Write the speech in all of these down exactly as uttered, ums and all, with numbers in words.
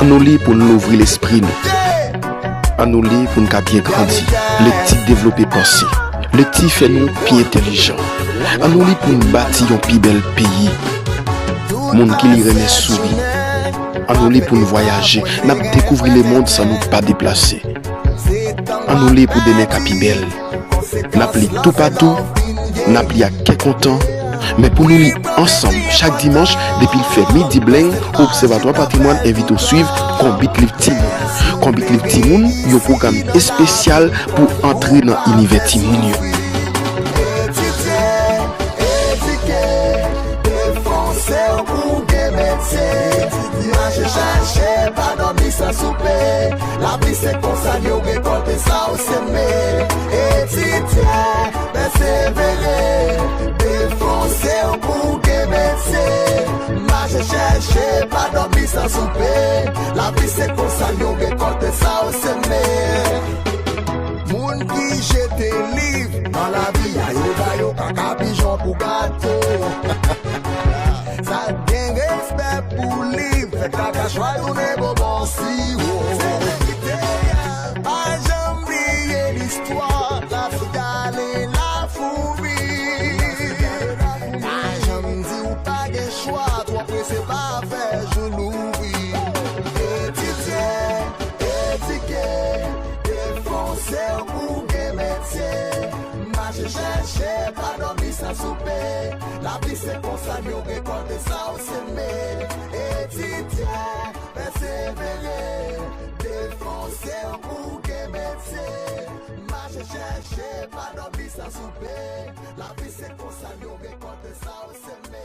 Annou li pou n louvri lespri nou. Annou li pou n ka byen grandi. Lekti devlope panse. Lekti fè nou pi entèlijan. Annou li pou n bati yon pi bèl peyi. Moun ki li renmen souri. Annou li pou n vwayaje. N ap dekouvri lemonn san nou pa deplase. Annou li pou demen ka pi bèl. N ap li toupatou, n ap li ak kè kontan, men pou nou li ansanm chak dimanch depi l fè midi blenng, Obsèvatwa Patrimwàn envite w swiv Konbit Liv Timoun. Konbit Liv Timoun, yon pwogram espesyal pou antre nan inivè timoun yo. Etidye, edike, defanse w pou w gen metye. Mache chèche, pa dòmi san soupe. Lavi se konsa l ye, w rekòlte sa w seme. Etidye, pèsevere, defanse w pou w gen metye. Mache chèche, pa dòmi san soupe. Lavi se konsa l ye, w rekòlte sa w seme. Moun ki jete liv nan lavi a, yo ba yo kaka pijon pou gato. Sa k gen respè pou liv, fè kaka chwa tounen bonbon siwo. Pa janm bliye listwa, lavi ale lafoumi. Pa janm di w pa gen chwa, twò prese pa fè jou louvri. Etidye, edike, defanse w pou w gen metye. Mache chèche, pa dòmi san soupe. Lavi se konsa l ye, w rekòlte sa w seme. Etidye, pèsevere, defanse w pou w gen metye. Mache chèche, pa dòmi san soupe. Lavi se konsa l ye, w rekòlte sa w seme.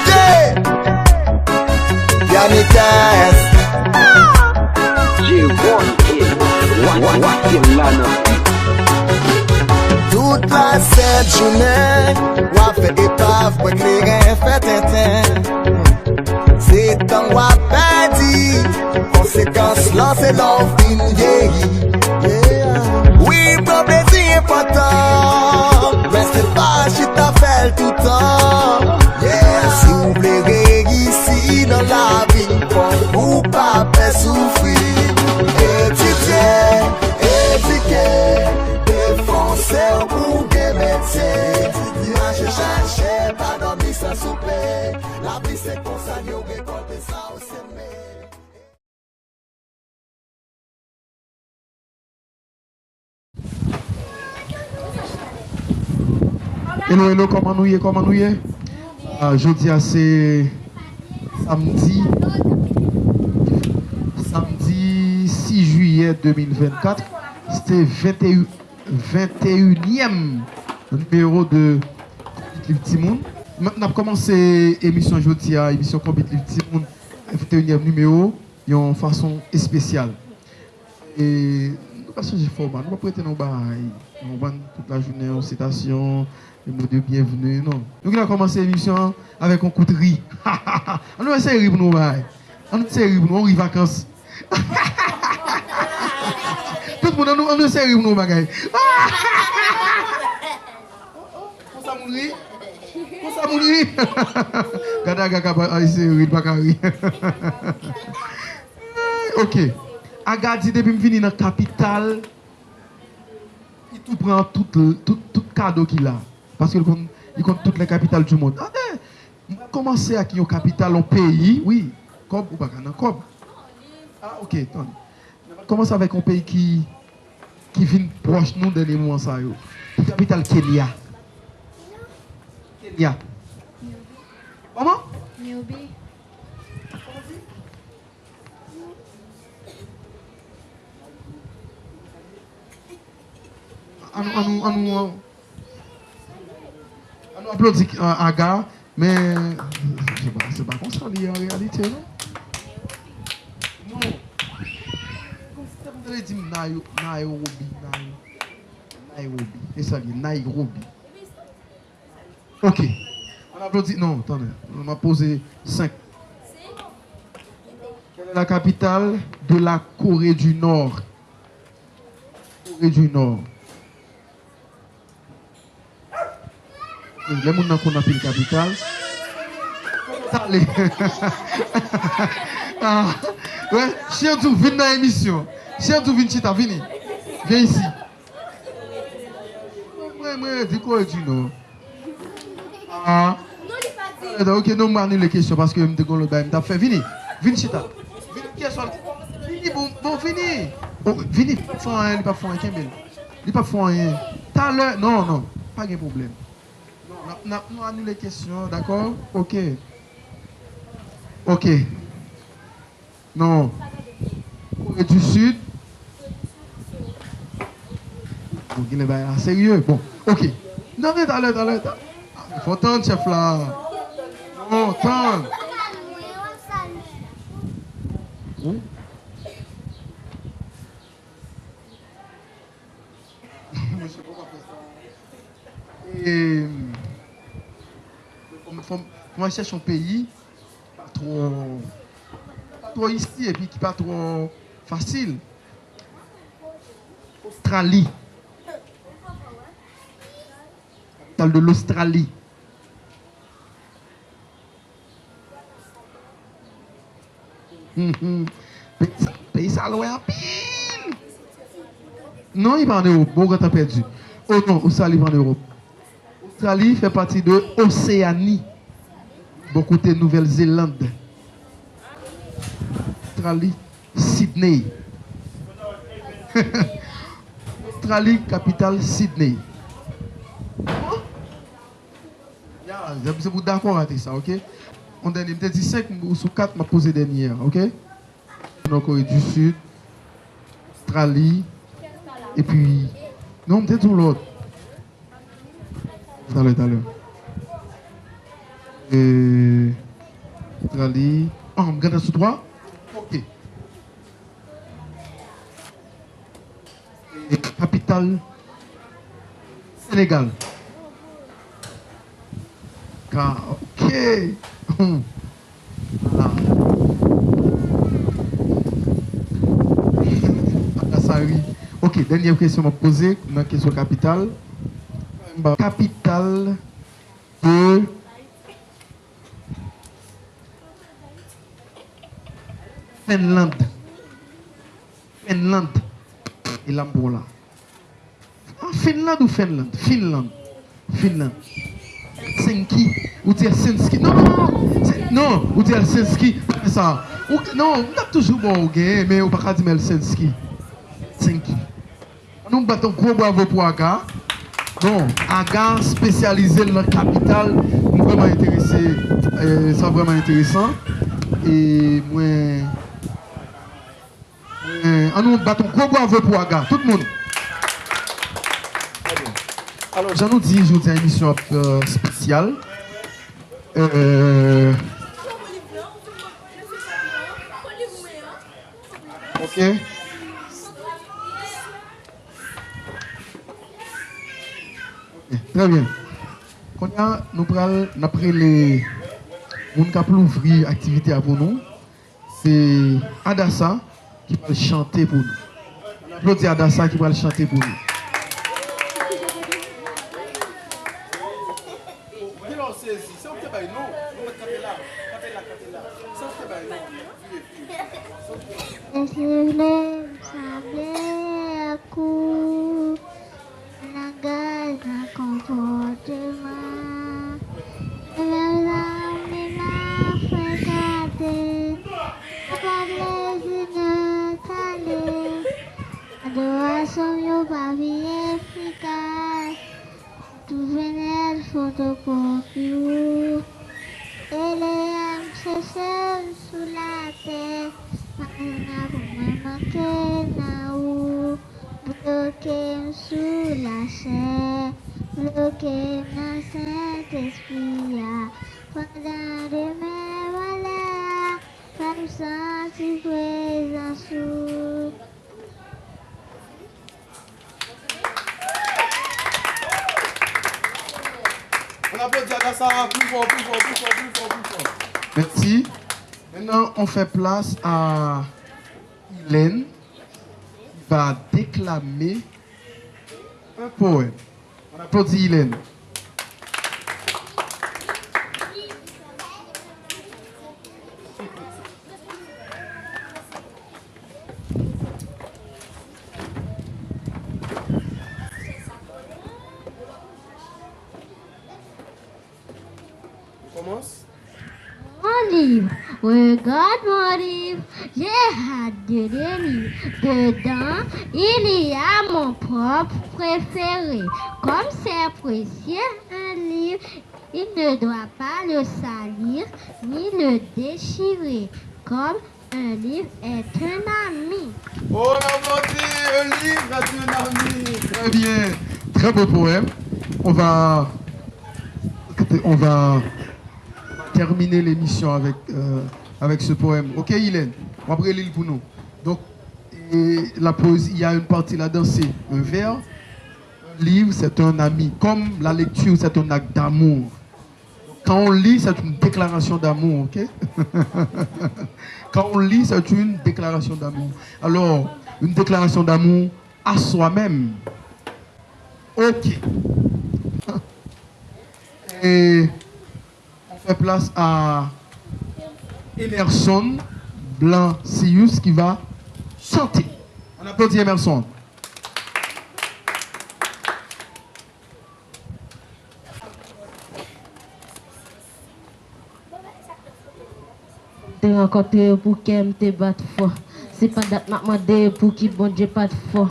Yeah! Yanitas. J-One Kid. Wa, wa, wa, Kid la nan. Tout la sent jounen, w ap fè epav, bwè kleren, fè tenten. Se tan w ap pèdi, konsekans lan se lè w fin vyeyi. Yeah. Wi, pran plezi enpòtan, men se pa chita fè l toutan. Yeah. Si w vle reyisi nan lavi, fòk ou pa pè soufri. Etidye, edike, defanse w pou w gen metye. Mache chèche, pa dòmi san soupe. Lavi se konsa l ye, w rekòlte sa w seme. Hello, hello, kòman nou ye, kòman nou ye? Ah, jodi a se samdi, samdi sis jiyè de mil vennkat. Se te venteyen, venteyinyèm nimewo de Konbit Liv Timoun. M, n ap kòmanse emisyon jodi a, emisyon Konbit Liv Timoun, venteyinyèm nimewo, yon fason espesyal. E nou pa chanje fòma, nou p ap rete nan yon bagay. Nou konprann, tout lajounen, yon sitasyon, yon mo de byenvni, non. Nou gentan kòmanse emisyon an avèk yon kout ri. Ann nou eseye ri pou nou bagay. Ann nou eseye ri pou nou, yon ri vakans. Tout moun, ann nou, ann nou eseye ri pou nou bagay. Konsa moun ri? Konsa moun ri? Gade Aga k ap eseye ri, li pa ka ri. Ok. Aga di depi m vini nan kapital, li tou pran tout, tout, tout kado ki la. Paske li konn, li konn toutes les capitales du monde. Tande! M pral kòmanse ak yon kapital, yon peyi, wi. Kòb, ou pa ka nan kòb. Ah, ok, tande. N ap kòmanse avèk yon peyi ki, ki vin pwòch nou dènye moman sa yo. Ki kapital Kenya? Kenya. Kòman? Nairobi. Ann nou, ann nou, ann nou, ann nou aplodi, euh, Aga, men se pa, se pa konsa li ye an reyalite, non. Non. Kòmsi te vle di m Nayo-, Nairobi, Nayo-, Nairobi. E sa li ye, Nairobi. Ok. Ann aplodi, non, tande. M ap poze senk. Quelle est la capitale de la Corée du Nord? Corée du Nord. Lè moun nan konn anpil kapital. Sa ale. Ah, wè, Cherdy, vin nan emisyon. Cherdy, vin chita, vini. Vin isi. Mwen, mwen, di Corée du Nord. Ah. Ok, non, m anile kesyon paske m te gon lòt bagay m t ap fè. Vini, vin chita. Vini, kesyon. Vini, bon, bon, vini. Bon, vini, li p ap fè anyen, li p ap fè anyen, kenbe l. Li p ap fè anyen. Talè, non, non, pa gen pwoblèm. Non, n ap, n ap, nou anile kesyon, dakò? Ok. Ok. Non. Corée du Sud. Bon, genlè bagay la serye. Bon, ok. Non, men talè, talè, talè. Ah, fò tann chèf la. Non, tann. Wi. Mesye, poko fè sa. E, fò m, fò m, fò m al chèche yon peyi pa twò, pa twò isi epi ki pa twò fasil. Ostrali. Kapital de Lostrali. Mhm. Peyi sa, peyi sa lwen anpil. Non, li pa ann Ewòp. Bon, ou gentan pèdi. Oh non, Ostrali pa ann Ewòp. Ostrali fè pati de Oseyani. Bò kote Nouvèl Zeland. Ostrali, Sydney. Ostrali, kapital Sydney. Ya, se pou dakò rate sa, ok? Yon dènye, m te di senk, ou sou kat, m ap poze dènye a, ok? Nò Kore di Sid, Ostrali, epi, non, m te di yon lòt. Talè, talè. E, Ostrali, ah, m gentan sou twa? Ok. E kapital Senegal. Ka, ok. Hmm. Ah. Adasari. Ok, dènye kesyon m ap poze nan kesyon kapital. Kapital de Fenland. Fenland. E la m pran w la. Ah, Finland ou Fenland? Finland. Finland. Helsinki. Ou di Helsinki. Non, non, non. Se, non, ou di Helsinki. Sa. Ou, non, m t ap toujou ba w gen, men ou pa ka di m Helsinki. Helsinki. Ann nou bat yon gwo bravo pou Aga. Bon, Aga espesyalize l nan kapital. M vrèman enterese. Eh, sa vrèman enteresan. E mwen, mwen, ann nou bat yon gwo bravo pou Aga. Tout moun. Trè byen. Alò, jan nou di, jodi a emisyon ap, euh, espesyal. Euh, ok. Trè byen. Kounye a, nou pral, n ap rele moun k ap louvri aktivite a pou nou. Se Adassa ki pral chante pou nou. Ann aplodi Adassa ki pral chante pou nou. Kilè w sezi? Se ou ki te bay non? Nou mèt kanpe la. Kanpe la, kanpe la. Se ou ki te bay non? Vire, vire. Se ou ki te bay non? Deside m sanble ak ou. Nan langaj, nan konpòteman. Menm zanmi m ap frekante. Nan pale di nou tande. Adorasyon m yo pa pi efikas. Tou vennèl fotokopi ou. Ele a m chèche m sou latè. Pa gen anyen pou mwen manke nan ou. Bloke m sou lachè. Bloke m nan Sentespri a. Pandan demen valè a, fè m santi prezans ou. On applaudit Adassa plus fort, plus fort, plus fort, plus fort, plus fort. Mèsi. Maintenant, on fait place à Hélène qui va déclamer un poème. On applaudit Hélène. Commence. Mon livre, regarde mon livre, j'ai hâte de le lire. Dedans, il y a mon prof préféré. Comme c'est précieux un livre, il ne doit pas le salir ni le déchirer. Comme un livre est un ami. On applaudit, un livre est un ami. Très bien. Très beau poème. On va, on va terminer l'émission avec, euh, avec ce poème. Ok, Hélène, on va lire pour nous. Donc, et la poésie, il y a une partie là-dedans, c'est un vers. Un livre, c'est un ami. Comme la lecture, c'est un acte d'amour. Quand on lit, c'est une déclaration d'amour, ok? Quand on lit, c'est une déclaration d'amour. Alors, une déclaration d'amour à soi-même. Ok. Et on fait place à Emerson Blancius qui va chanter. On applaudit Emerson. M te rankontre yo pou kè m te bat fò. Se pa dat m ap mande pou ki Bondye pa t fò.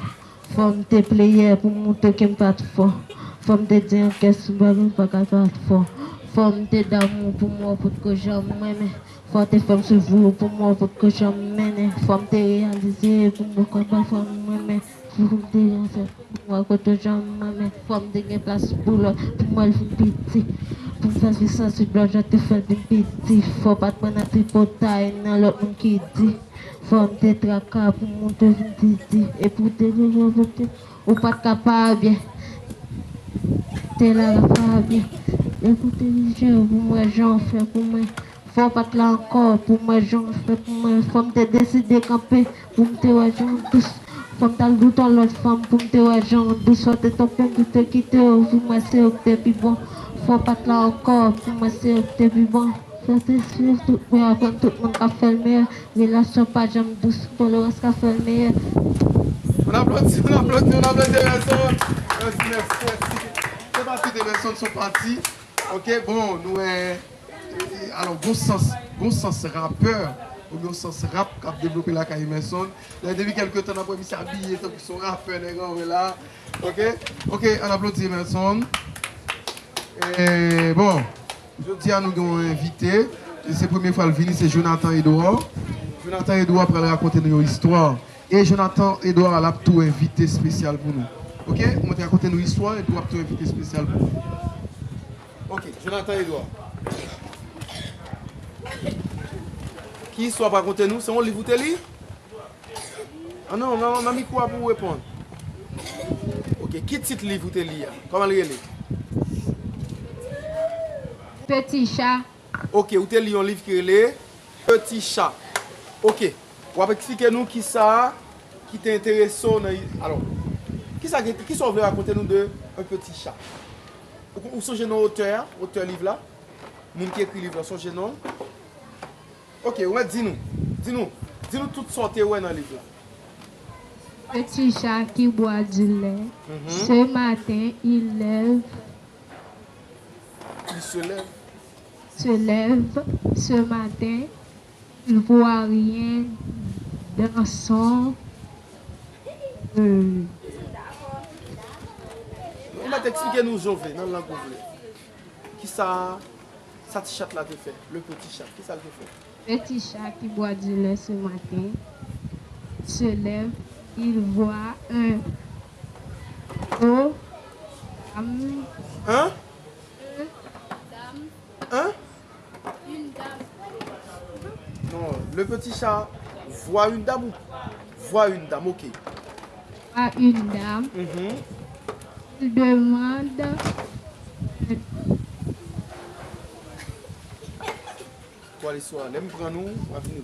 Fò m te pleyè pou montre ke m pa t fò. Fò m te di an kè sou bagay m pa ka pa t fò. Fò m te damou pou m wè w potko janm renmen. Fò w te fè m swiv ou pou m wè w potko janm mennen. Fò m te reyalize pou m wè konbyen fwa m renmen. Pou m te yon sèl pou m wè kote w janm renmen. Fò m te gen plas pou lòt pou m wè l vin piti. Pou m fè l vin santi lòt jan te fè l vin piti. Fò w pa t pran nan tripotay nan lòt moun ki di. Fò m te traka pou m monte vin piti. Epi w te vin revoke. Ou pa t ka pa byen. Te la la pa byen. Epi w te vin jere pou m wè jan w fè pou mwen. Fò w pa t la ankò pou m wè jan w fè pou mwen. Fò m te deside kanpe pou m te wè jan w dous. Fò m t al doute yon lòt fanm pou m te wè jan w dous. Fò w te twonpe m pou te kite w, pou m wè se ou k te pi bon. Fò w pa t la ankò pou m wè se ou k te pi bon. Fò w te swiv tout mwen, aprann tout moun k ap fè l meyè. Relasyon pa janm dous, bon, le rès ka fè l meyè. On applaudit, on applaudit, on applaudit Emerson. Merci, merci, merci. Se pa tout Emerson, son pati. Ok, bon, nou wè. E, e, alò, gon sans, gon sans rapè, oubyen yon sans rap k ap devlope lakay Emerson. Lè depi kèlke tan n ap wè misye abiye tankou se yon rapè, nèg an, wè la. Ok? Ok, ann aplodi Emerson. E, bon, jodi a nou gen yon envite. E se premye fwa l vini, se Jonathan Edouard. Jonathan Edouard pral rakonte nou yon istwa. E Jonathan Edouard la ap tou envite espesyal pou nou. Ok? Mwen te rakonte nou istwa, epi w ap tou envite espesyal pou nou. Ok, Jonathan Edouard. Ki istwa w ap rakonte nou? Se yon liv ou te li? Ah non, nan, nan mikwo a pou w reponn. Ok, ki tit liv ou te li a? Kòman l rele? Petit Chat. Ok, ou te li yon liv ki rele Petit Chat. Ok, w ap eksplike nou kisa ki te enterese w nan, alò, kisa ki, kisa w vle rakonte nou de Un Petit Chat? Ou, ou sonje non otè a, otè liv la? Moun ki ekri liv la, sonje non l? Ok, ou mèt di nou. Di nou. Di nou tout sa w te wè nan liv la. Petit chat qui boit du lait. Mhm. Ce matin, il lève, Il se lève. Se lève ce matin, il voit rien dans son, euh, Ou mèt eksplike nou jan w vle, nan lang ou vle. Kisa sa ti chat la te fè? Le petit chat, kisa l te fè? Petit chat qui boit du lait ce matin se lève, il voit un homme. Hein? Hein? Non, le petit chat voit une dame ou voit une dame, ok. Voit une dame. Mhm. Il demande. Pou ale sou a, lè m pran nou, w ap vini.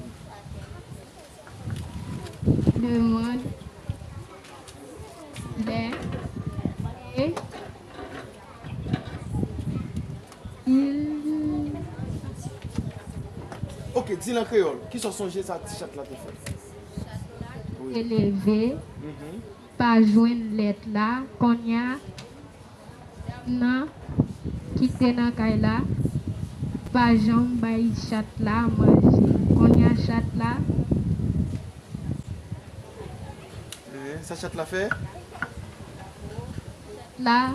Demande les et il Ok, di l an kreyòl. Kisa w sonje sa ti chat la te fè? Wi. Te leve, mhm, pa jwenn lèt la, kounye a, dam nan ki te nan kay la, pa janm bay chat la manje. Kounye a chat la. Hein, sa chat la fè? La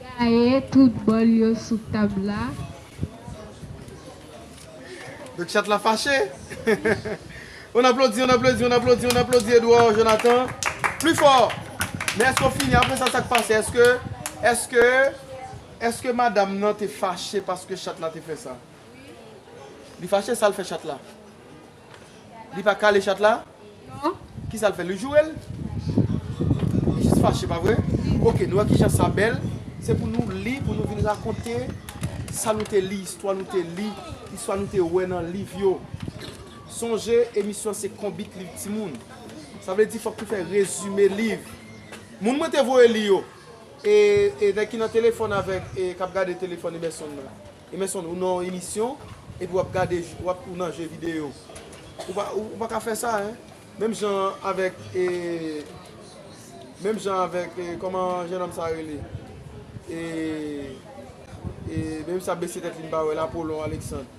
gaye tout bòl yo sou tab la. Donk chat la fache. On aplodi, on aplodi, on aplodi, on aplodi Edouard, Jonathan. Pli fò. Men èske w fini? Apre sa, sa k pase? Èske, èske, èske madanm nan te fache paske chat la te fè sa? Li fache, sa l fè chat la? Li pa kale chat la? Non. Kisa l fè? Li joure l? Li jis fache, pa vre? Ok, nou wè kijan sa bèl. Se pou nou li, pou nou vin rakonte sa nou te li, istwa nou te li, istwa nou te wè nan liv yo. Sonje, emisyon se Konbit Liv Timoun. Sa vle di fòk nou fè rezime liv. Moun mwen te voye li yo. E, e nèg ki nan telefòn avèk, e k ap gade telefòn Emerson nan. Emerson, ou nan yon emisyon, epi w ap gade, w ap, ou nan je videyo. Ou pa, ou, ou pa ka fè sa, hein. Menm jan avèk, e, menm jan avèk, e, kòman jennonm sa rele? E, e, menm sa bese tèt li, m pa wè l, Apollon Alexandre.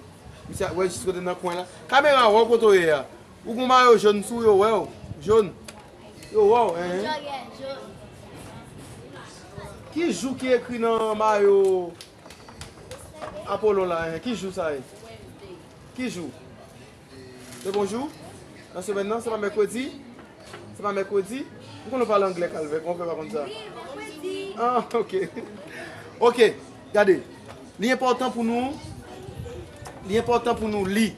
Misye ap wè jis kote nan kwen la. Kamera, wè w kote w ye a. Ou gon mayo jòn sou, yo wè w. Jòn. Yo wè w, hein. Ki jou ki ekri nan mayo Apollon la, hein? Ki jou sa ye? Ki jou? Se bonjou? Nan semèn nan, se pa mèkredi? Se pa mèkredi? M konnen w pale anglè, Kalvè, kòman w fè pa konn sa? Ah, ok. Ok, gade. Li enpòtan pou nou, li enpòtan pou nou li.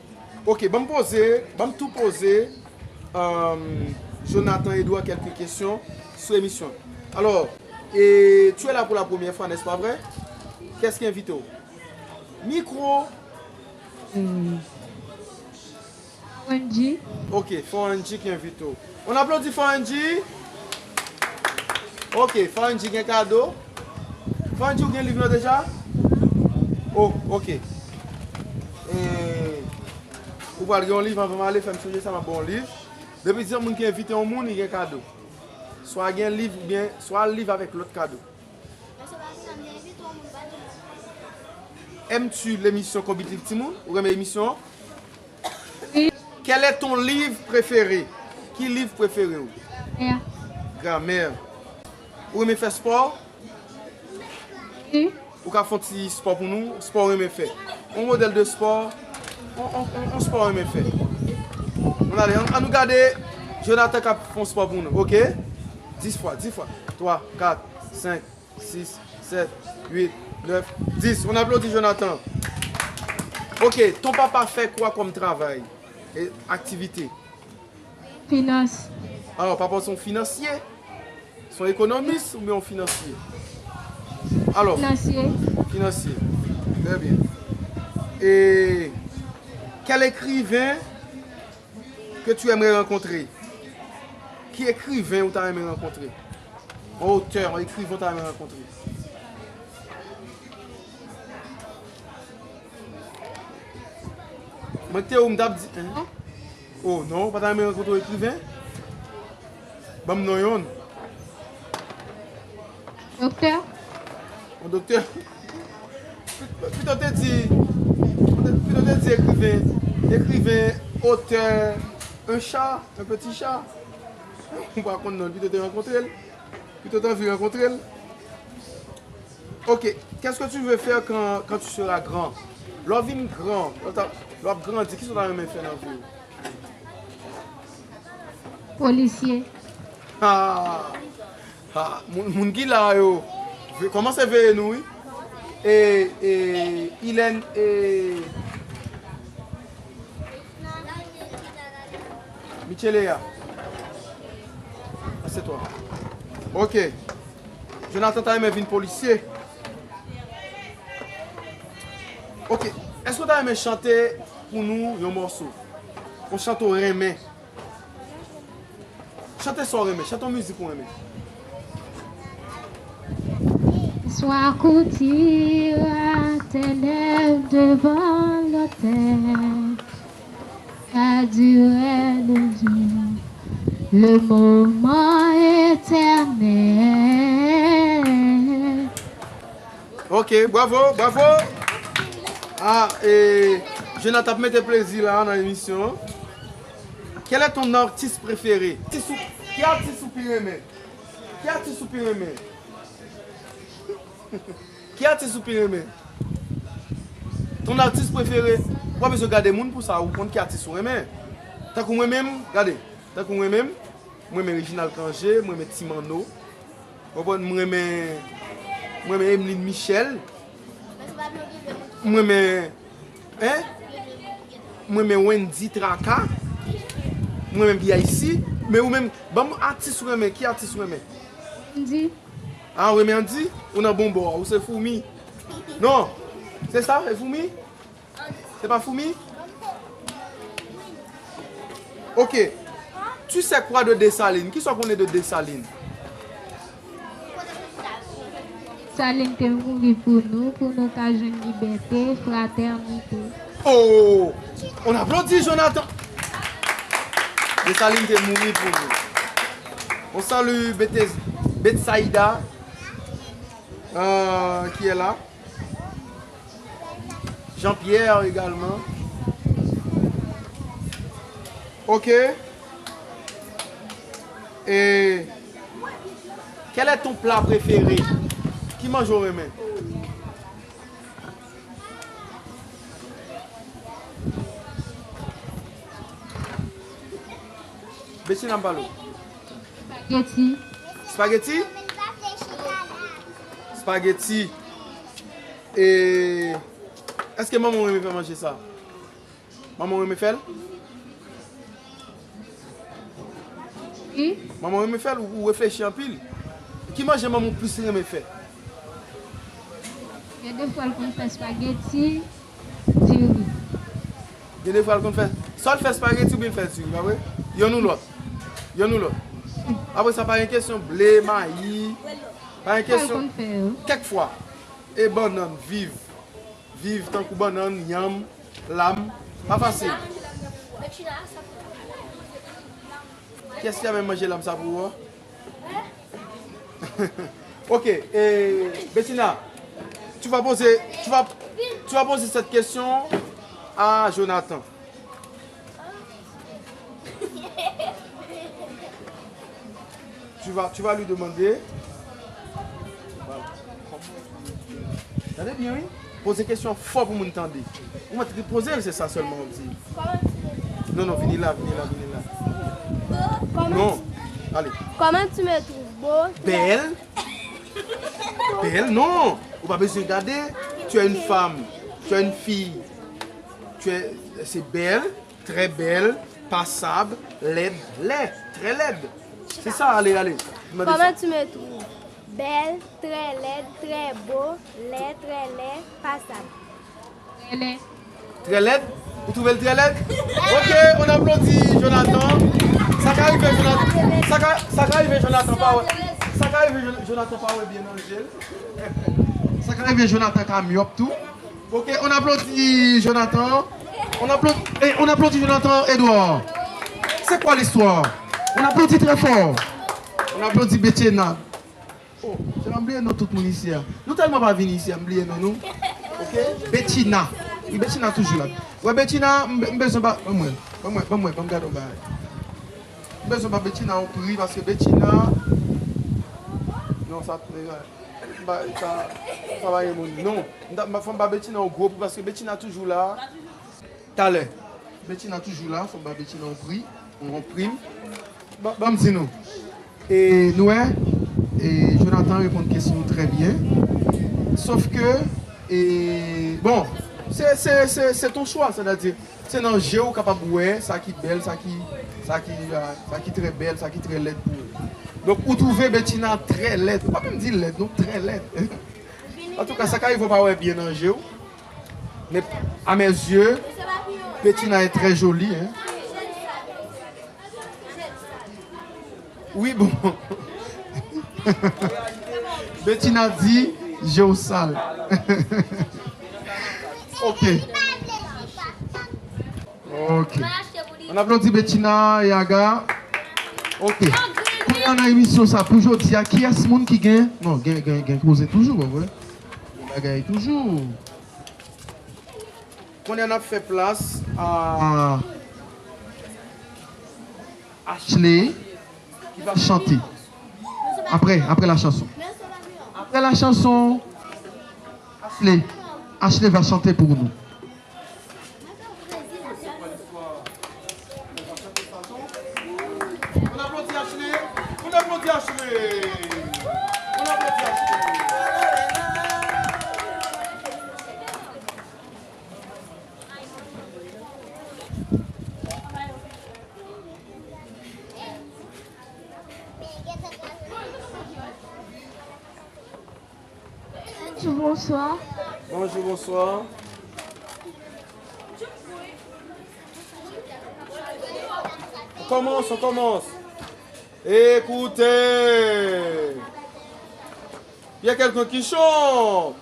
Ok, ban m poze, ban m tou poze, euh, Jonathan Edouard kèlke kesyon sou emisyon. Alors, et tu es là pour la première fois, n'est-ce pas vrai? Kès ki envite w? Mikwo. Wendy. Ok, Forenji ki envite w. On aplodi Forenji. Ok, Forenji gen kado. Forenji, ou gen liv nan deja? Oh, ok. E, ou pral gen yon liv anvan m ale, fè m sonje sa, m ap ba w yon liv. Depi se yon moun ki envite yon moun, li gen kado. Swa gen liv oubyen swa liv avèk lòt kado. Aimes-tu l'émission Konbit Liv Timoun? Ou renmen emisyon an? Wi. Quel est ton livre préféré? Ki liv prefere w? Gramè. Gramè. Ou renmen fè spò? Wi. Ou ka fè yon ti spò pou nou? Spò w renmen fè? Yon modèl de spò? Yon, yon, yon, yon spò w renmen fè? Bon, ale, ann, ann nou gade Jonathan k ap fè yon spò pou nou, ok? Dis fwa, dis fwa. Twa, kat, senk, sis, sèt, uit, nèf, dis. On applaudit Jonathan. Ok, ton papa fait quoi comme travail et activité? Finans. Alò, papa w se yon finansye? Se yon ekonomis oubyen yon finansye? Alò, Finansye. Finansye. Très bien. Et quel écrivain que tu aimerais rencontrer? Ki ekriven ou ta renmen rankontre? Yon otè, yon ekriven ou ta renmen rankontre? Mwen te ou m t ap di, hein? Oh non, ou pa ta renmen rankontre yon ekriven? Ban m non yonn. Doktè. Yon doktè? Pito te di, pito te di ekriven, ekriven, otè, un chat, un petit chat. Ou pa konn non, pito te rankontre l. Pito te anvi rankontre l. Ok, qu'est-ce que tu veux faire quand, quand tu seras grand? Lè w vin gran, lè w ta, lè w ap grandi, kisa w ta renmen fè nan vi w? Polisye. Ah! Ah, moun, moun ki la yo, ve- kòmanse veye nou, wi. E, e, Ilèn, e, Micheleya. Ah, c'est toi. Ok. Jonathan ta renmen vin polisye. Ok. Èske w ta renmen chante pou nou yon mòso? Yon chante w renmen? Chante sa w renmen, chante yon mizik ou renmen. Sois courtier, attelle devant l'autel, car Dieu est le Dieu, le moment éternel. Ok, bravo, bravo. Ah, e, Jonathan ap mete plezi la nan emisyon an. Quel est ton artiste préféré? Atis ou, ki atis ou pi renmen? Ki atis ou pi renmen? Ki atis ou pi renmen? Ton artiste préféré? Ou pa bezwen gade moun pou sa, ou konn ki atis ou renmen. Tankou mwen menm, gade, tankou mwen menm, mwen renmen Reginald Cangé, mwen renmen Ti Manno. Ou konprann? Mwen renmen, mwen renmen Emeline Michel. Mwen renmen, hein? Mwen renmen Wendy Traka. Mwen renmen B I C. Men ou menm, ban m atis ou renmen. Ki atis ou renmen? Wendy. Ah, ou renmen Andy? Ou nan bon bò, ou se Foumi. Non. Se sa, e Foumi? Se pa Foumi? Ok. Tu sais quoi de Dessalines? Kisa w konnen de Dessalines? Dessalines te mouri pou nou, pou nou ka jwenn libète, fratènite. Oh! On applaudit Jonathan! Dessalines te mouri pou nou. On salue Bethesda, Bethsaïda, euh, qui est là. Jean-Pierre également. Ok. Et quel est ton plat préféré? Ki manje w renmen? Bethsina, m pale w. Spaghetti. Spaghetti? Spaghetti. E èske manman w renmen fè manje sa? Manman w renmen fè l? Wi. Manman w renmen fè l, ou, ou reflechi anpil. Ki manje manman w plis renmen fè? Gen de fwa l konn fè spaghetti, diri. Gen de fwa l konn fè, swa l fè spaghetti oubyen l fè diri, pa vre? Yonn ou lòt. Yonn ou lòt. Apre sa, pa gen kesyon ble, mayi. Pa gen kesyon. Kèk fwa. E bannann, viv. Viv tankou bannann, yanm, lam. Pa fasil. Kiyès ki a menm manje lam sa pou ou an? Ok, e, Bethsina, tu vas poser, tu vas, tu vas poser cette question à Jonathan. Tu vas, tu vas lui demander. Voilà. Tande byen, wi. Poze kesyon fò pou moun tande. Ou mèt poze l, se sa sèlman w ap di. Non, non, vini la, vini la, vini la. Non. Ale. Comment tu me trouves beau? Bèl. Bèl, non. Ou pa bezwen gade. Tu es une femme. Tu es une fille. Tu es, c'est belle, très belle, passable, laide, laid, très laide. C'est ça, allez, allez. Mande sa. Comment tu me trouves? Belle, très laide, très beau, laid, très laid, passable. Trè lè. Trè lèd? Ou twouve l trè lèd? Ok, on applaudit Jonathan. Sa ka rive Jonathan, sa ka, sa ka rive Jonathan pa wè. Sa ka rive Jon- Jonathan pa wè byen nan je l. Sa ka rive Jonathan ka myòp tou. Ok, on applaudit Jonathan. On applaudit, et on applaudit Jonathan Edouard. C'est quoi l'histoire? On applaudit très fort. On applaudit Betiena. Oh, se pa m bliye non tout moun isi a. Nou tèlman pa vini isi a, m bliye non nou. Ok? Betiena. Wi, Betiena toujou la. Wè, Betiena, m, m bezwen ba, ban mwen. Ban mwen, ban mwen, ban m gade yon bagay. M bezwen ba Betiena yon pri, paske Betiena, non, sa, ba, sa, sa pa gen moun. Non. M ta, m fò m ba Betiena yon gwo pri, paske Betiena toujou la. Talè. Betiena toujou la, fò m ba Betiena yon pri, yon prim. Ban, ban m di nou. E, nou wè, e, Jonathan reponn kesyon yo trè byen. Sof ke, e, bon, se, se, se, se ton chwa, sètadi, se nan je w kapab wè sa ki bèl, sa ki, sa ki, ah, sa ki trè bèl, sa ki trè lèd pou ou. Donk, ou twouve Betiena trè lèd. Ou pa menm di lèd, non, trè lèd. Antouka, sa ka rive w pa wè byen nan je w. Mais à mes yeux, Betiena est très jolie, hein. Oui, bon. Betiena di, je w sal. Ok. Ok. On applaudit Betiena et Aga. Ok. Kounye a nan emisyon sa, pou jodi a, kiyès moun ki gen, non, gen, gen, gen koze toujou, pa vre? Gen bagay toujou. Kounye a n ap fè plas a Ashley qui va chanter. Après, après la chanson. Après la chanson, Ashley, Ashley va chanter pour nous. On applaudit Ashley. On applaudit Ashley. On applaudit Ashley. Bonjou, bonswa. Bonjou, bonswa. On commence, on commence. Écoutez. Il y a quelqu'un qui chante.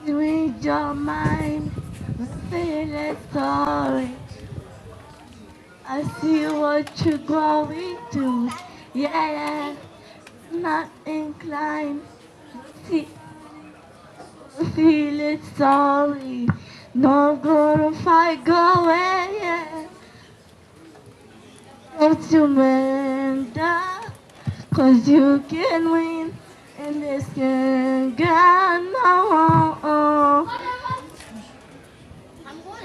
Read your mind, feel it story. I see what you're going through. Yeah, yeah. Not inclined. See, feel it sorry. No gonna fight, go away, yeah. Don't surrender, 'cause you can win. And this can, God, no.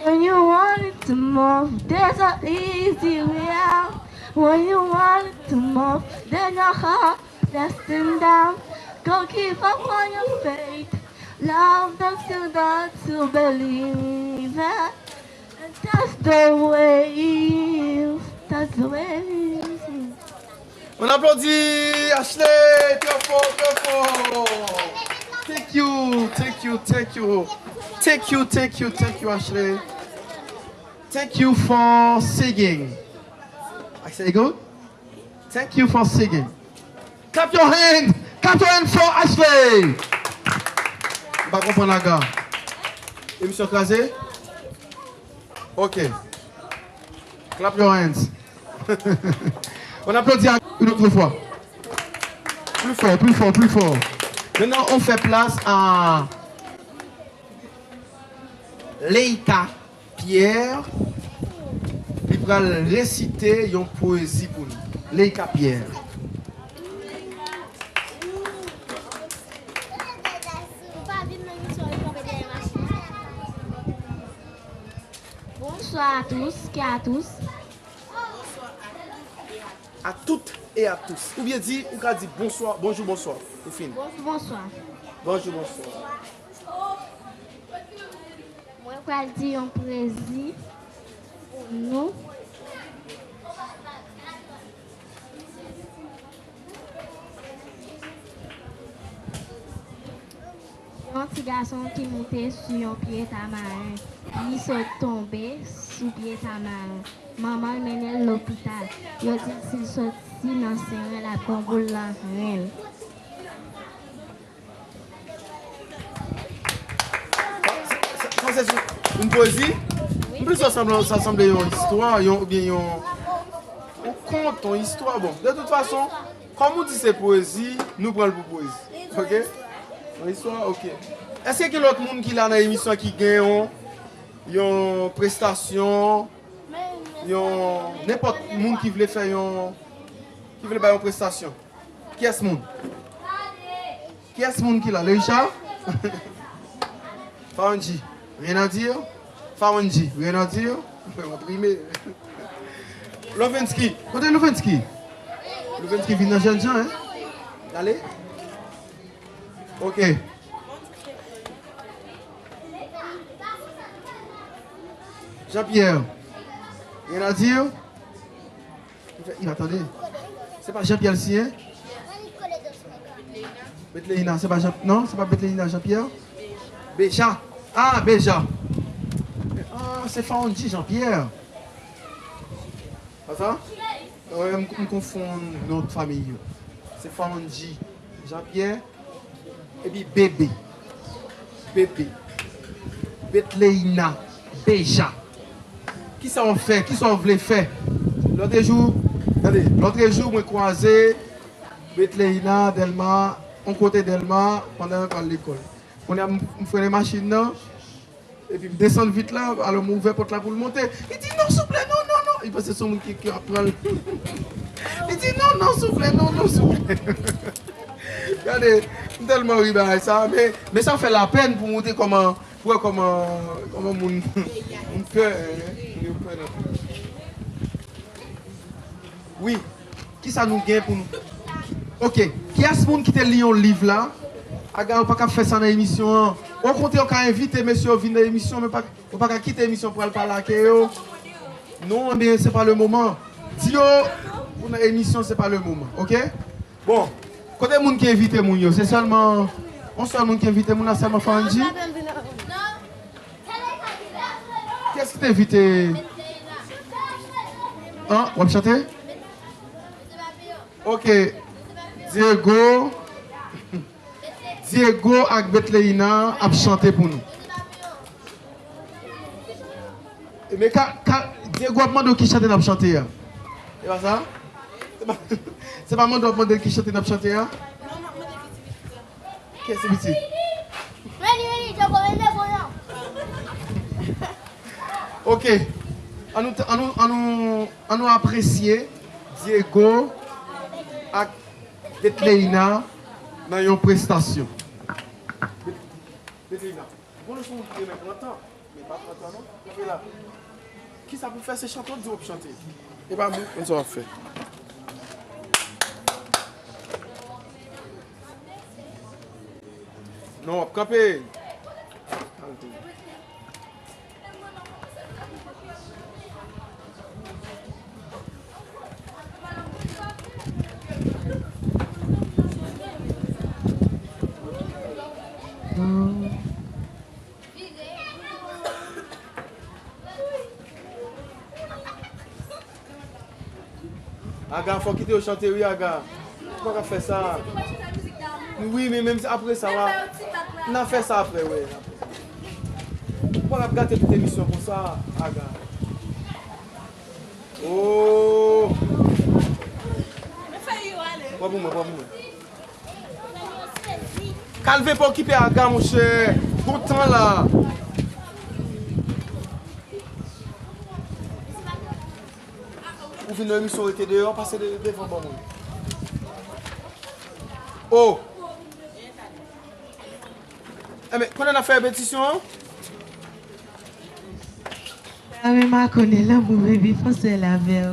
When you want it to move, there's an easy way out. When you want it to move, then your heart, that's them down. Go keep up on your faith. Love them still got to believe it. And that's the way. That's the way. On applaudit Ashley, très fort, très fort. Thank you, thank you, thank you. Thank you, thank you, thank you, Ashley. Thank you for singing. I say good? Thank you for singing. Clap your hand. Clap your hand for Ashley. M pa konprann aga. Emisyon kraze? Ok. Clap your hands. On applaudit une autre fois. Plus fort, plus fort, plus fort. Maintenant, on fait place à Leïka Pierre. Li pral resite yon pwezi pou nou. Leïka Pierre. Bonsoir à tous et à tous. A tout e a tous. Oubyen di, ou ka di bonswa, bonjou, bonswa. Ou fin. Bonjou, bonswa. Bonjou, bonswa. Mwen pral di yon pwezi pou nou. Yon ti gason ki moute sou yon pye tamaren. Li sot tonbe sou pye tamaren. Manman l mennen l lopital. Yo di l si l soti nan sen l, l ap gen yon boul nan ren l. Sa, sa, sa se yon pwezi? M plis wè sanble, sa sanble yon istwa, yon, oubyen yon, yon kont, yon istwa. Bon, de tout fason, kòm ou di se pwezi, nou pran l pou pwezi. Ok? Yon istwa, ok. Èske gen lòt moun ki la nan emisyon ki gen yon, yon prestasyon, yon, nenpòt moun ki vle fè yon, ki vle bay yon prestasyon? Kiyès moun? Kiyès moun ki la? Leïcha? Fawanji, rien à dire? Fawanji, rien à dire? Mwen, mwen prime. Lovensky, kote Lovensky? Lovensky vin nan jèn jan, en? Ale? Ok. Jean-Pierre, rien à dire? Li pa tande. Se pa Jean-Pierre l siyen? Betleina, se pa Jean, non, se pa Betleina Jean-Pierre? Beja. Ah, Beja. Ah, se Fawanji Jean-Pierre. Pa sa? Wi, m, m konfonn non fanmi yo. Se Fawanji Jean-Pierre. Epi Bebe. Bebe. Betleina. Beja. Kisa w fè? Kisa w vle fè? Lòtrejou, tande, lòtrejou, mwen kwaze Betleina, Dèlma, yon kote Dèlma, pandan yo pral lekòl. Kounye a, m, m frennen machin nan, epi m desann vit la, alò m ouvè pòt la pou l monte. Li di, "Non, souple, non, non, non." Li panse se yon moun ki, ki ap pran l. Li di, "Non, non, souple, non, non, souple." Gade, m tèlman ri bagay sa, men, men sa fè lapèn pou montre kòman, pou wè kòman, kòman moun, moun pè, moun yo pè nan. Wi. Kisa nou gen pou nou? Ok. Kiyès moun ki te li yon liv la? Aga, ou pa ka fè sa nan emisyon an. Okontrè, ou ka envite mesye yo vin nan emisyon, men pa, ou pa ka kite emisyon pou al pale ak yo. Non, men se pa le moman. Di yo, ou nan emisyon, se pa le moman. Ok? Bon, kote moun ki envite moun yo? Se sèlman, yon sèl moun ki envite moun la, sèlman Fandy? Kiyès ki te envite? An, w ap chante? Ok. Diego. Diego ak Betleina ap chante pou nou. E men ka, ka, Diego ap mande w ki chante n ap chante a. E pa sa? Se pa, se pa mande w ap mande l ki chante n ap chante a? Kiyès ki piti? Vini, vini, Djoko, vini, vini. Ok. An nou, an nou, an nou, an nou apresye Diego ak Betleina nan yon prestasyon. Bet-, Betleina, ou konnen se yon moun ki gen trant an? Men pa trant an non. Kanpe la. Kisa pou fè se chante w di w ap chante? E pa mwen, konn sa w ap fè. Non, w ap kanpe. Aga, fò kite yo chante wi, Aga. Ou pa ka fè sa. Wi, men menm si apre sa, w a, n a fè sa apre, wi. Ou pa ka ap gate tout emisyon konsa, Aga. Oh! Pran pou mwen, pran pou mwen. Calvin pa okipe Aga, monchè. Gon tan la. Ou vin nan emisyon, rete deyò, pase de, devan ban mwen. Oh! Enben, pandan n ap fè repetisyon an, Mwen menm a konnen lanmou, baby, fon sèl avè w.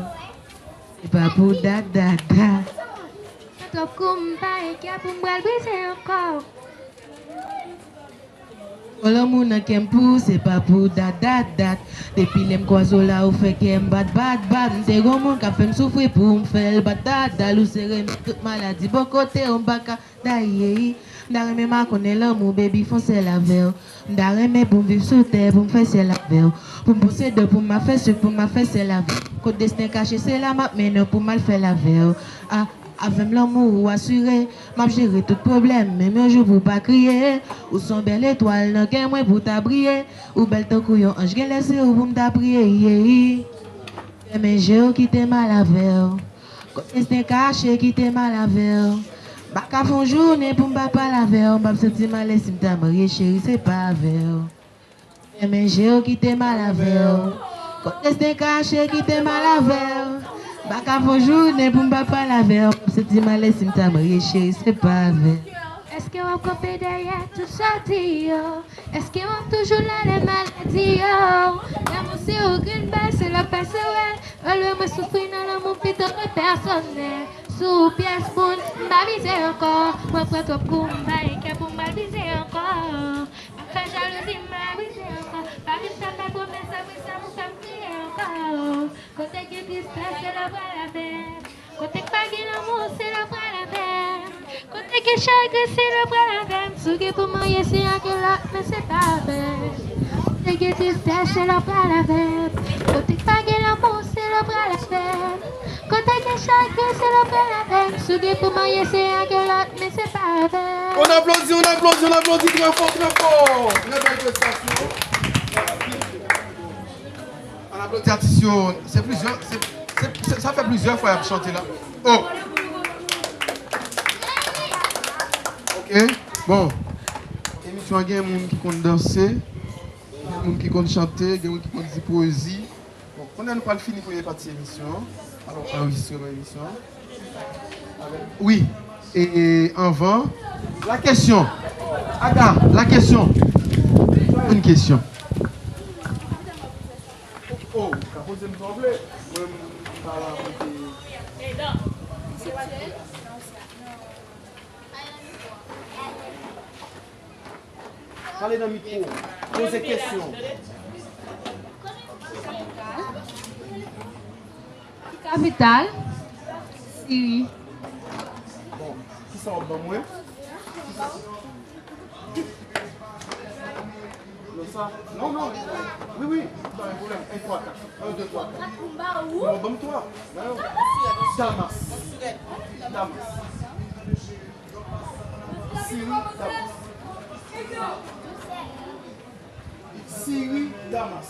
Se pa pou dat, dat, dat. Nan twòp kou m pa gen kè pou m pral brize ankò. Fon lanmou nan kè m pou ou, se pa pou dat, dat, dat. Depi lè m kwaze w la, ou fè kè m bat, bat, bat. M te gon moun k ap fè m soufri pou m fè l bat, dat, dat. Ou sere m tout maladi bò kote w, m pa ka Dayey, m ta renmen makonnen lanmou, baby, fon sèl avè w. M ta renmen pou m viv sou tè, pou m fè syèl avè w. Pou m posede w, pou m ap fè sik, pou m ap fè sèl avè w. Kot desten kache, se la m ap mennen w pou m al fè l avè w. A, avè m lanmou ou asire, m ap jere tout pwoblèm, menm yon jou pou w pa kriye. Ou se yon bèl etwal nan kè mwen pou w ta briye. Ou bèl tankou yon anj, genlè se ou pou m ta priye. Fèmen je w, kite m al avè w. Kot desten kache, kite m al avè w. M pa ka fè yon jounen pou m pa pale avè w. M p ap santi m alèz si m ta marye, cheri, se pa avè w. Fèmen je w, kite m al avè w. Kot desten kache, kite m al avè w. M pa ka fè yon jounen pou m pa pale avè w. M p ap santi m alèz si m ta marye, cheri, se pa avè w. Èske w ap kanpe dèyè tout sa w di yo? Èske w ap toujou la lè maladi yo? Lanmou se ou ki bay, se lè w pase wè. Olye mwen soufri nan lanmou, pito mwen pèsonèl. Sou pyès moun, m pa mize ankò. Mwen pran twòp kou, m pa gen kè pou m al brize ankò. M ap fè jalouzi, m pa brize ankò. Pa vin fè m bay pwomès apre sa pou fè m kriye ankò. Kote gen tristès, se lè w pral avè m. Kote k pa gen lanmou, se lè w pral avè m. Kote gen chagren, se lè w pral avè m. Si w gen pou marye, se ak yon lòt, men se pa avè m. Kote gen tristès, se lè w pral avè m. Kote k pa gen lanmou, se lè w pral avè m. Kote gen chagren, se lè w pral avè m. Si w gen pou marye, se ak yon lòt, men se pa avè m. On applaudit, on applaudit, on applaudit très fort, très fort. Très belle prestation. On applaudit atis yo. Se plizyè, se, Se, se, sa fè plizyè fwa y ap chante la. Oh! Ok. Bon. Emisyon an gen moun ki konn danse, gen moun ki konn chante, gen moun ki konn di pwezi. Bon, kounye a nou pral fini premye pati emisyon an. Alò, anrejistreman emisyon an. Wi. E, e, anvan. La kesyon. Aga, la kesyon. Yon kesyon. Oh, ou ka poze m sa w vle. Mwen, m pa la pou te. Pale nan mikwo. Poze kesyon. Ki kapital Siri? Bon, kisa w ap ban mwen? Non, sa, non, non. Wi, wi, pa gen pwoblèm. En, twa, kat. En, de, twa, kat. Non, ban m twa. Damas. Damas. Siri, Damas. Siri, Damas.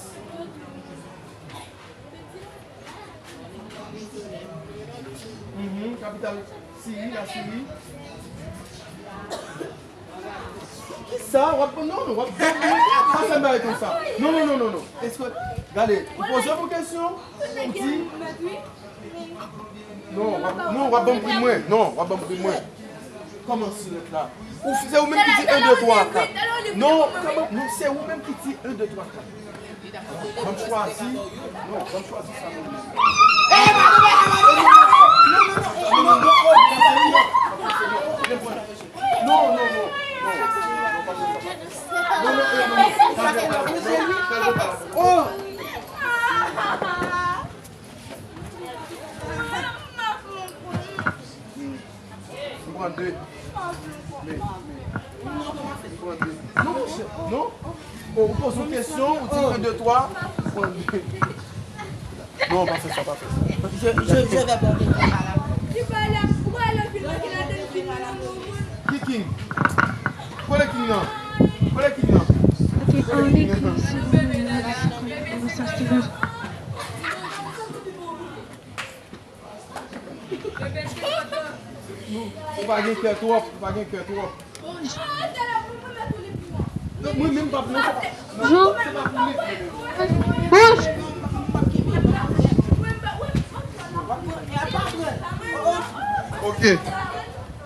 Mhm, kapital Siri, la Siri. Kisa? W ap, non, non, w ap, pa fè m bagay konsa. Non, non, non, non, non. Èske, gade, ou poze m yon kesyon, ou di, non, w ap, non, w ap ban m pri mwen. Non, w ap ban m pri mwen. Kòman silèt la? Ou, se ou menm ki di en, de, twa, kat. Non, kòman, non, se ou menm ki di en, de, twa, kat. Ban m chwazi. Non, ban m chwazi sa menm. Non, non, non. Non, non, non, non. Non, non, non, non. Oh! M pran de. Men, men. M pran de. Non, monchè, non. Ou, ou poze yon kesyon, ou di en, de, twa, ou pran de. Non, pa fè sa, pa fè sa. Je, je, je vais porter. Ki king? Kote king nan? Kote king nan? Ok, annik. Ou pa gen kè twòp, ou pa gen kè twòp. Donk mwen menm p ap nan. Jean. Bouch. Ok.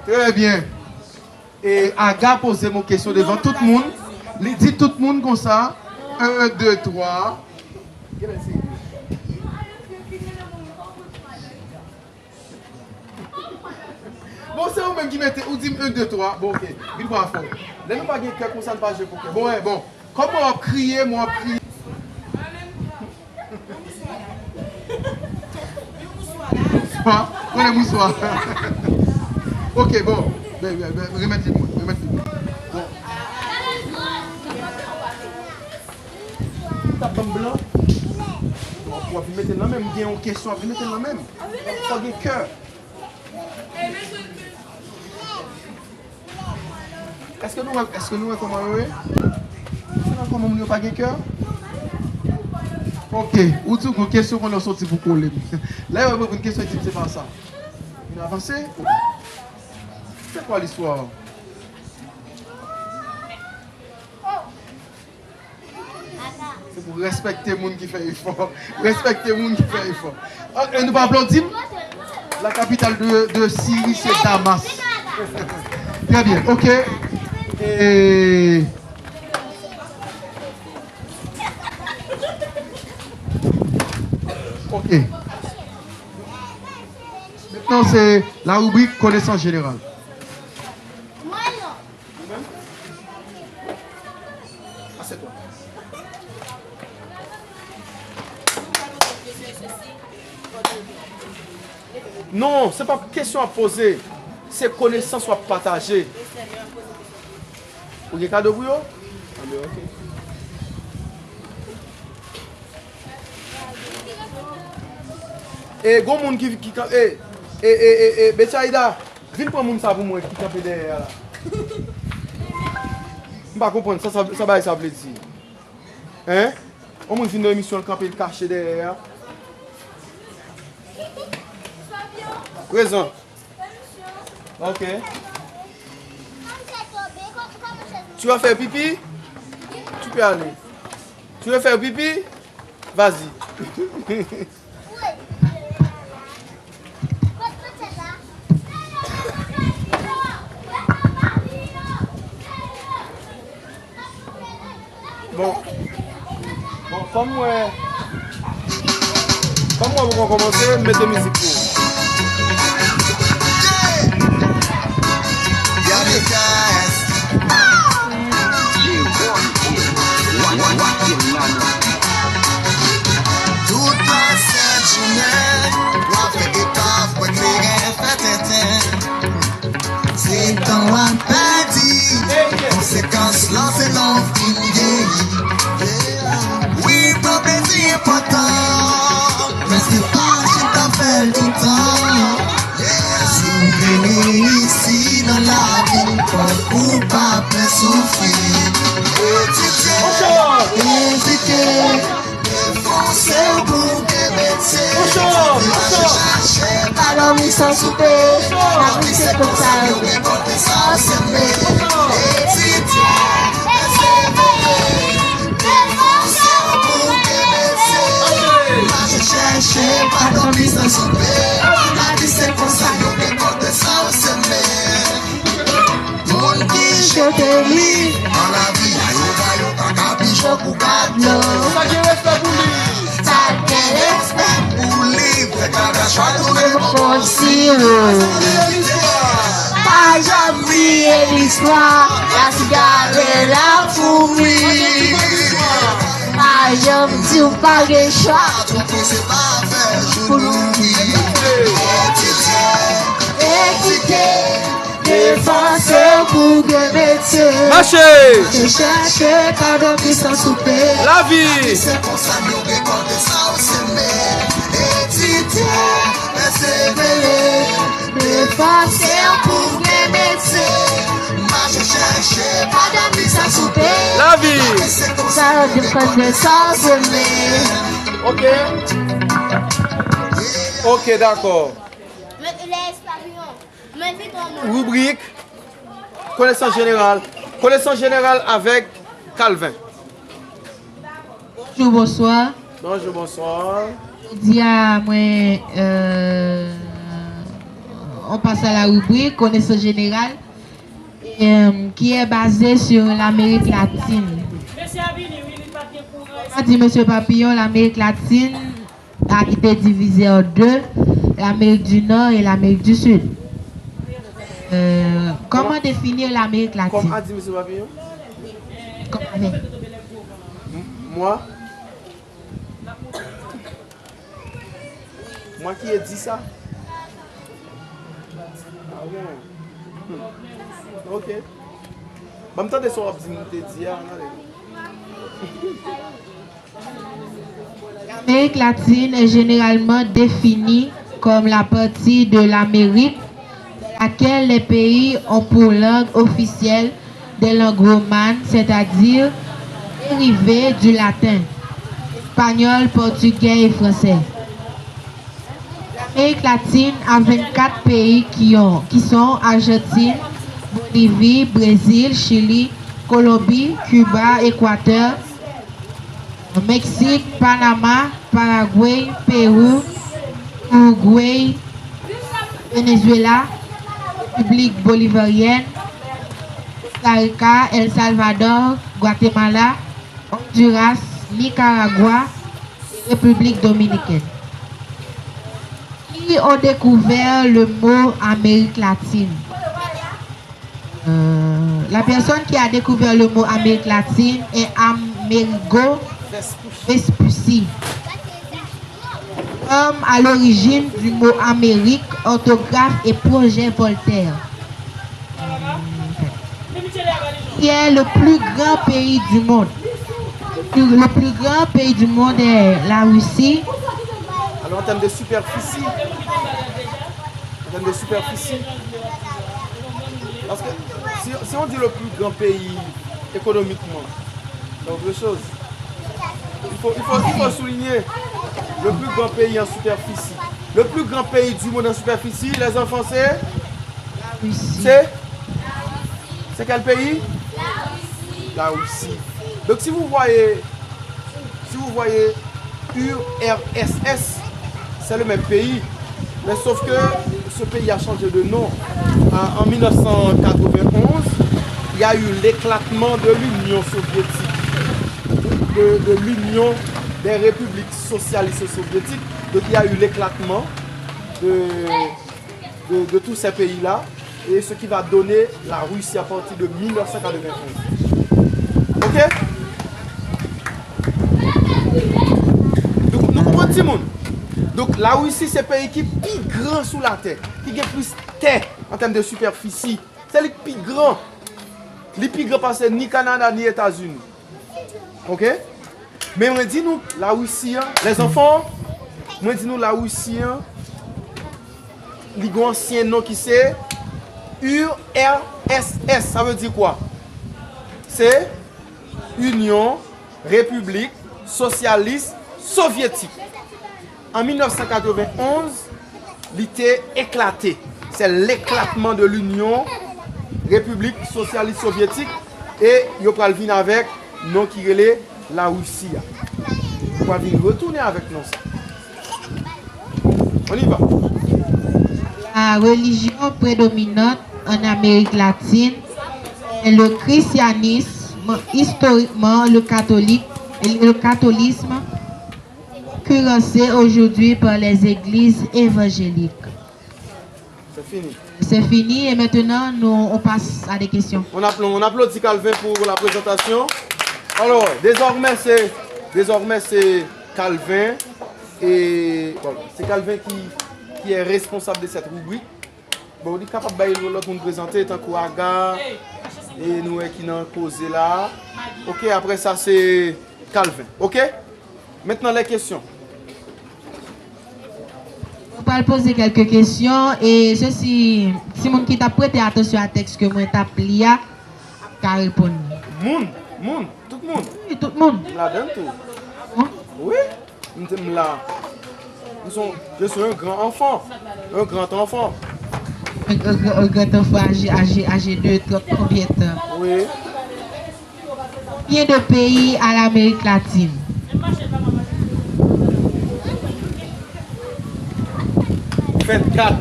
Trè byen. E Aga poze m yon kesyon devan tout moun. Li di tout moun konsa, en, de, twa. Genlè se. Bon, se ou menm ki mete, ou di m en, de, twa. Bon, ok. Vin pran afè w. Lè nou pa gen kè konsa, nou pa jwe pokè. Bon, en, bon. Kòman w ap kriye, mwen w ap kriye. Mouswa, pran le mouswa. Ok, bon. Ben, ben, ben, remèt li mwen, remèt li mwen. Bon. Ou t ap ban m blan? W ap, w ap vin mete l nan men m, m gen yon kesyon, w ap vin mete l nan men m. Fò gen kè. Èske nou wè, èske nou wè kòman yo ye? Èske nou wè kòman moun yo pa gen kè? Ok, ou di w gon kesyon konnen w soti pou kole m. Lè yo reponn kesyon, di m se pa sa. Vin avanse. Ok. C'est quoi l'histoire? Se pou respekte moun ki fè efò. Respekte moun ki fè efò. Ah, e nou pa aplodi m? La capitale de, de Syrie, c'est Damas. Très bien, ok. E, ok. Maintenant, c'est la rubrique connaissance générale. Ou menm? Asètwa. Non, se pa kesyon w ap poze. Se konesans w ap pataje. Ou gen kado pou yo? Anben, ok. E, gon moun ki, ki, e, e, e, e, e, Betsaida, vin pran moun sa pou mwen ki kanpe dèyè a la. M pa konprann sa, sa, sa bagay sa vle di. Hein? On moun vin nan emisyon, l kanpe, l kache dèyè a. Prezan. Ok. Tu vas faire pipi? Tu peux aller. Tu veux faire pipi? Vas-y. Bon. Bon, kòm mwen, kòm mwen poko kòmanse, m mete mizik pou ou. Tout pase jounen, w ap fè etap, bwè kleren, fè tenten. Se tan w ap pèdi, konsekans lan se lè w fin vyeyi. Wi, pran plezi enpòtan, men se pa chita fè l toutan. Si w vle reyisi nan lavi, fòk ou pa pè soufri. Etidye, edike, defanse w pou w gen metye. Mache chache, pa dòmi san soupe. Lavi se konsa yo rekolte sa w seme. Etidye, pèsevere, defanse w pou w gen metye. Mache chèche, pa dòmi san soupe. Lavi se konsa yo rekolte sa w seme. Moun ki jete li nan lavi a, yo pa, yo pa ka pi cho pou gad lo. Sa gen respè pou li. Sa gen respè pou li. Fè kadash pa tounen bon kon siro. Pa janm bliye listwa. Lasigare, lafoumi. Pa janm di w pa gen chwa. Twonpe se pa fè jou pou nou wi. Etidye, edike, defanse w pou gen metye. Mache! Mache chèche, pa dòmi san soupe. Lavi! Lavi se konsa nou rekolte sa w seme. Etidye, pèsevere, defanse w pou gen metye. Mache chèche, pa dòmi san soupe. Lavi! Lavi se konsa nou rekolte sa w seme. Ok. Ok, dakò. Ribrik konesans jeneral. Konesans jeneral avèk Calvin. Bonjou, bonswa. Bonjou, bonswa. Jodi a, mwen, euh, on passe à la rubrique connaissance générale, euh, qui est basée sur l'Amérique latine. Kòman di mesye Papillon, l'Amérique latine a été divisée en deux, l'Amérique du Nord et l'Amérique du Sud. Euh, comment définir l'Amérique latine? Kòman di mesye Papillon? Comment? M-, moi, moi qui ai dit ça? Ah bon. Hmm. Ok. Ban m tande sa w ap di m te di a, ann ale. L'Amérique latine est généralement définie comme la partie de l'Amérique dans laquelle les pays ont pour langue officielle des langues romanes, c'est-à-dire dérivées du latin, espagnol, portugais et français. L'Amérique latine a vingt-quatre pays qui ont, qui sont Argentine, Bolivie, Brésil, Chili, Colombie, Cuba, Équateur, Mexique, Panama, Paraguay, Pérou, Uruguay, Venezuela, République bolivarienne, Costa Rica, El Salvador, Guatemala, Honduras, Nicaragua et République dominicaine. Qui ont découvert le mot Amérique latine? Euh, la personne qui a découvert le mot Amérique latine est Amerigo Vespucci, homme à l'origine du mot Amérique, orthographe et projet Voltaire. Qui est le plus grand pays du monde? Le plus grand pays du monde est la Russie. Alors, en termes de superficie, en termes de superficie, parce que si, si on dit le plus grand pays économiquement, c'est autre chose. Il faut, il faut, il faut souligner le plus grand pays en superficie. Le plus grand pays du monde en superficie, les enfants, c'est, c'est, c'est quel pays? La Russie. Donc si vous voyez, si vous voyez U R S S, c'est le même pays. Mais sauf que ce pays a changé de nom. En, en mille neuf cent quatre-vingt-onze, il y a eu l'éclatement de l'Union soviétique, de, de l'Union des républiques socialistes soviétiques. Donc il y a eu l'éclatement de, de, de tous ces pays-là, et ce qui va donner la Russie à partir de mille neuf cent quatre-vingt-onze. OK? Donk, nou konprann, timoun? Donk, Larisi se peyi ki pi gran sou latè, ki gen plis tè an tèm de sipèfisi. Se li k pi gran. Li pi gran pase ni Kanada, ni Etazini. OK? Men mwen di nou, Larisi an, lèzanfan, mwen di nou, Larisi an, li gen yon ansyen non ki se U R S S. Sa vle di kwa? Se Union République Socialiste Soviétique. An mil nèf san katrevenn onz, li te eklate. C'est l'éclatement de l'Union République Socialiste Soviétique, e yo pral vin avèk non ki rele Larisi a. Yo pral vin retounen avèk non sa. On y va. La religion prédominante en Amérique latine est le christianisme, historiquement le catholique, et le catholisme, concurrencé aujourd'hui par les églises évangéliques. C'est fini. C'est fini et maintenant nous on passe à des questions. On applaudit, on applaudit Calvin pour la présentation. Alors, désormais c'est, désormais c'est Calvin et bon, c'est Calvin qui, qui est responsable de cette rubrique. Bon, li kapab bay lòt moun prezante tankou Aga e nou wè ki nan koze la. OK, après ça c'est Calvin. OK? Maintenant les questions. Mwen pral poze kèlke kesyon e se si timoun ki t ap prete atansyon a tèks ke mwen t ap li a ap ka reponn li. Moun, moun, tout moun. Wi, tout moun. M ladann tou. Wi, m te m la. M son, je suis un grand enfant. Un grand enfant. Un, un, un grand enfant âgé, âgé, âgé de trente combien de temps? Wi. Combien de pays à l'Amérique latine? Vennkat.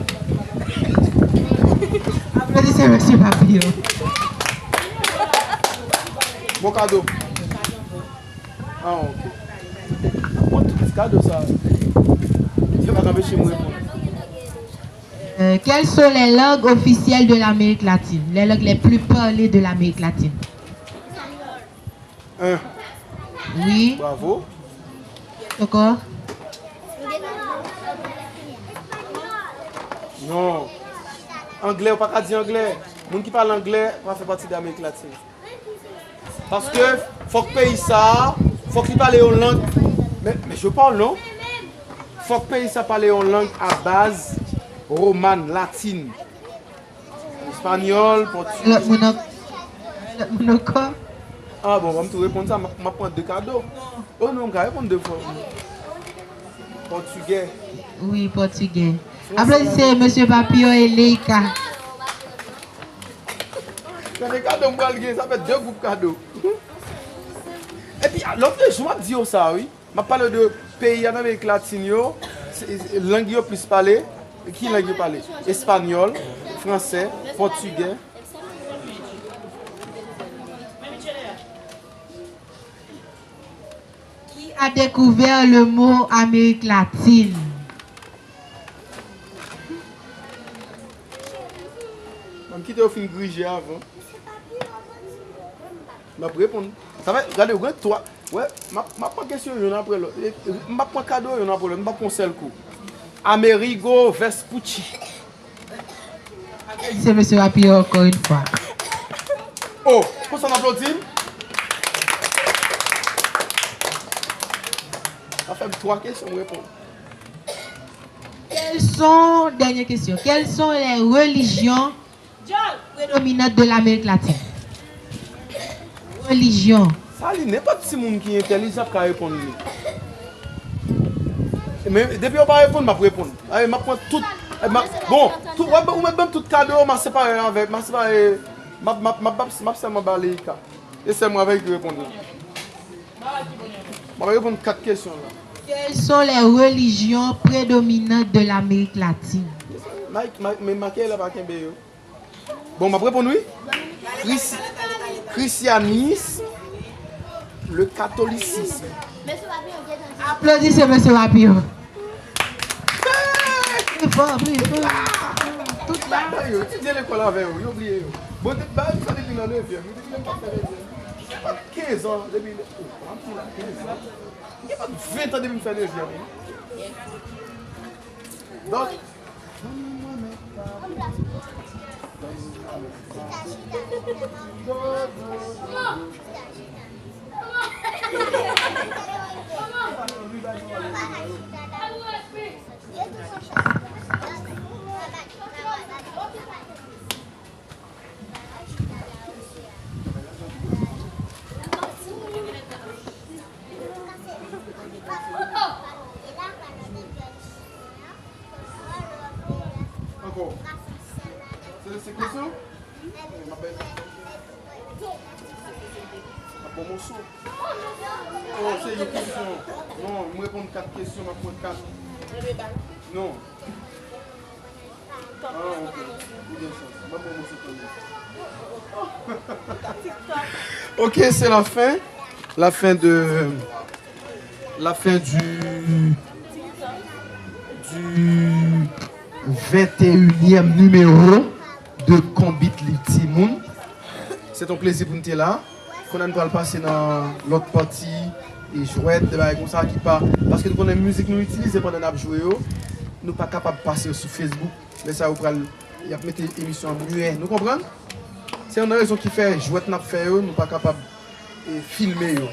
Applaudissez Monsieur Papillon. Bon kado. Ah, OK. Bon, tout ti kado sa. Yo pa anpeche m reponn. Euh, quelles sont les langues officielles de l'Amérique latine? Les langues les plus parlées de l'Amérique latine. Un. Oui. Bravo. Encore. Non. Anglè, ou pa ka di anglè. Moun ki pale anglè pa fè pati de Amerik Latin. Paske fòk peyi sa a, fòk li pale yon lang. Men, men je parle, non? Fòk peyi sa pale yon lang a baz roman, latin. Espanyòl, pòtigè. Lòt moun an-, lòt moun ankò. Ah bon, ban m tou reponn sa, m ap, m ap pran de kado. Oh non, m ka reponn de fwa. Pòtigè. Wi, pòtigè. Applaudissez Monsieur Papillon et Leïka. Gade kado m pral gen, sa fè de gwoup kado. Epi, lòt jou, m ap di yo sa, wi. M ap pale de peyi an Amerik Latin yo, se, se, lang yo plis pale. Ki lang yo pale? Espanyòl, fransè, pòtigè. Qui a découvert le mot Amérique latine? Ban m kite yo fin grije avan. M ap reponn. Sa fè, gade, ou gen twa. Wè, m ap, m ap pran kesyon youn apre lòt. E, e, m p ap pran kado youn apre lòt. M p ap pran sèl kou. Amerigo Vespucci. C'est Monsieur Papillon encore une fois. Oh, konsa n aplodi m? Sa fè m twa kesyon m reponn. Quelles sont, dernière question, quelles sont les religions prédominantes de l'Amérique latine? Religion. Sa li, nenpòt timoun ki entèlijan ap ka reponn li. Men depi yo pa reponn, m ap reponn. Ay, m ap pran tout. M ap, bon, tout, w ap, ou mèt ban m tout kado yo, m a separe avèk, m a separe, m ap, m ap, m ap, m ap sèlman ba Leika. E sèlman avè l ki reponn la. M ap reponn kat kesyon la. Quelles sont les religions prédominantes de l'Amérique latine? Mike, Mike, men Michael la pa kenbe yo. Bon, m ap reponn wi. Kris-, christianisme, le catholicisme. Aplodisez Mesye Papillon. Pli fò, pli fò. Tout la. Yo etidye lekòl avè yo, yo bliye yo. Bon, te, ba, sa depi nan nevyèm, yo depi nan katrèvendiz. Kenz an, depi, oh, anpil, kenz an. Gen pa ven tan depi m fè nevyèm wi. Donk, ankò. Se, se kesyon? M ap bay, m ap bon moso. Oh, se yon kesyon. Non, m reponn kat kesyon, m ap pran kat. Non. Ah, ok. Ou gen chans. Ban m yon moso konnen. Ok, c'est la fin. La fin de, la fin du, du vingt et unième numéro de Konbit Li Timoun. Se t on plezi pou n te la. Kounye a n pral pase nan lòt pati, e jwèt, de bagay konsa ki pa, paske nou konnen mizik nou itilize pandan n ap jwe yo, nou pa kapab pase yo sou Facebook. Lè sa yo pral, y ap mete emisyon an myè. Nou konprann? Se youn nan rezon ki fè jwèt n ap fè yo, nou pa kapab, e, filme yo.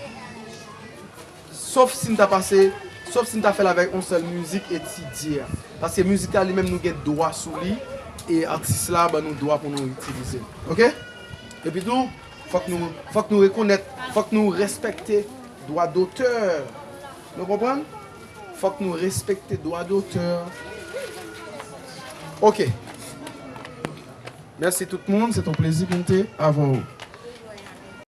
Sof si n ta pase, sof si n ta fè l avèk yon sèl mizik etidye a. Paske mizik la li menm nou gen dwa sou li, e atis la ban nou dwa pou nou itilize l. Ok? Epi tou, fòk nou, fòk nou rekonèt, fòk nou respekte dwa dotè. Nou konprann? Fòk nou respekte dwa dotè. Ok. Mèsi tout moun, se t on plezi pou m te avè w.